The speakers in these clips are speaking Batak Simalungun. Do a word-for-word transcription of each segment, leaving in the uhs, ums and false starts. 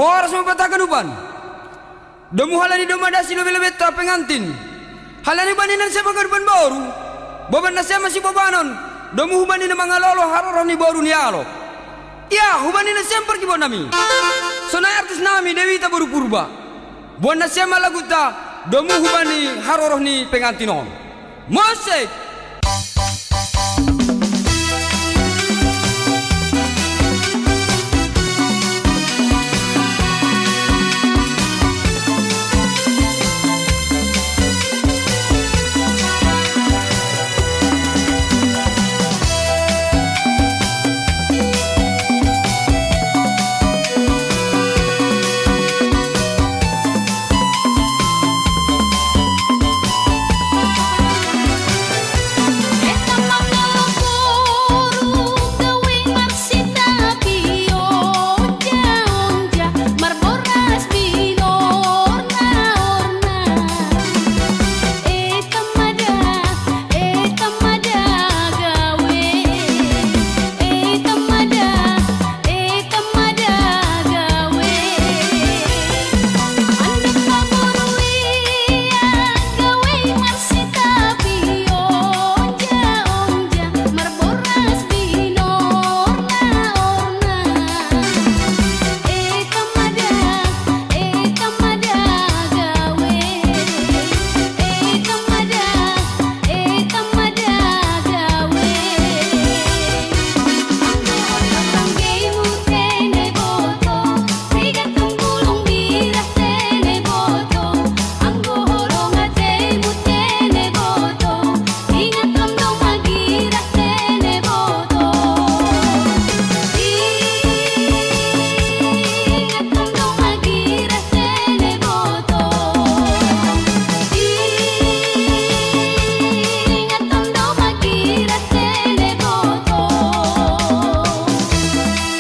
Horas ma patahangkan uban. Domu halani domma das silobi-lobinta pengantin. Halani hubani na siam haganupan boru. Boban na siam ma sibobanon. Domu hubani na mangalolo haroroh ni boru ni alo. Ia, hubani na siam pargibonami. Sonai artis nami Dewita boru Purba. Boan na siam ma laguta, domu hubani haroroh ni pengantin on. Musik!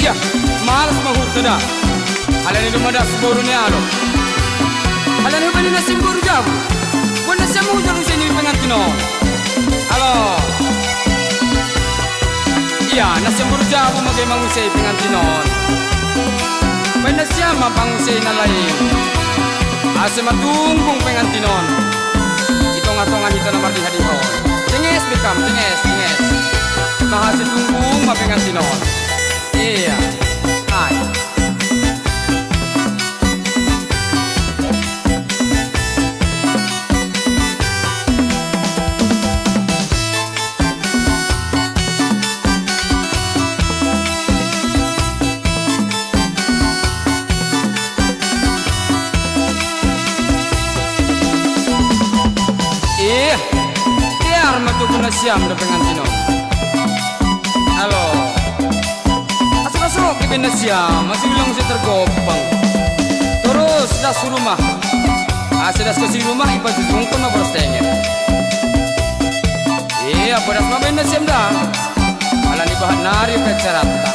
Ia, malas ma hurta da. Halani domma das boru ni alo. Halani hubani na siam boru jabu. Boan na siam ma hujalo seni pengantin on. Halo. Ia, na siam boru jabu ma gabe mangusei pengantin on. Baen na siam ma pangusei na lain. Ase ma tunggung pengantin on. Di tongah-tongah hita na mardiha-diha on. Tenges be kam, tenges, tenges. Mahase tunggung ma pengantin on. Ia. Ai. Ia, tiar ma tuku na siam da pengantin on. Halo. Asa kasok ibe na siam, asa ulang si tergopang. Terus das hu rumah. Asa das ke si rumah, ipajujungkon ma boras tenget. Ia, padas ma baen na siam da. Halani bahat nari pe carata.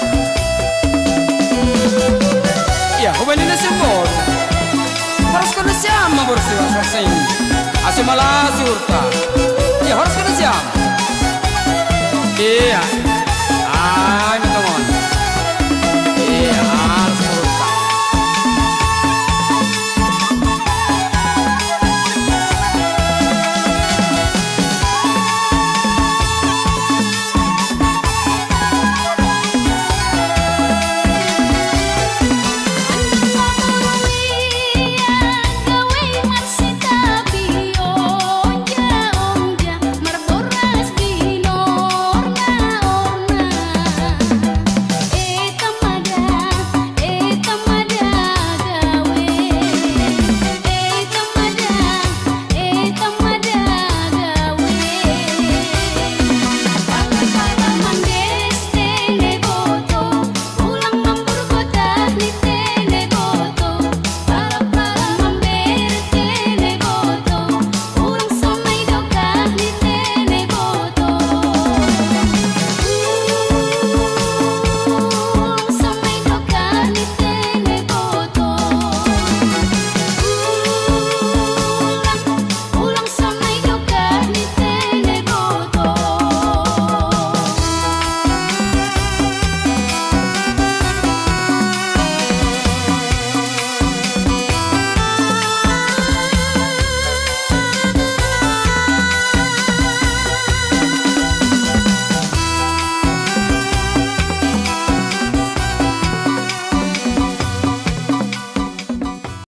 Ia, hubaen na siam boru. Harus kena siam ma boru si boras tenget. Asa malas hurta.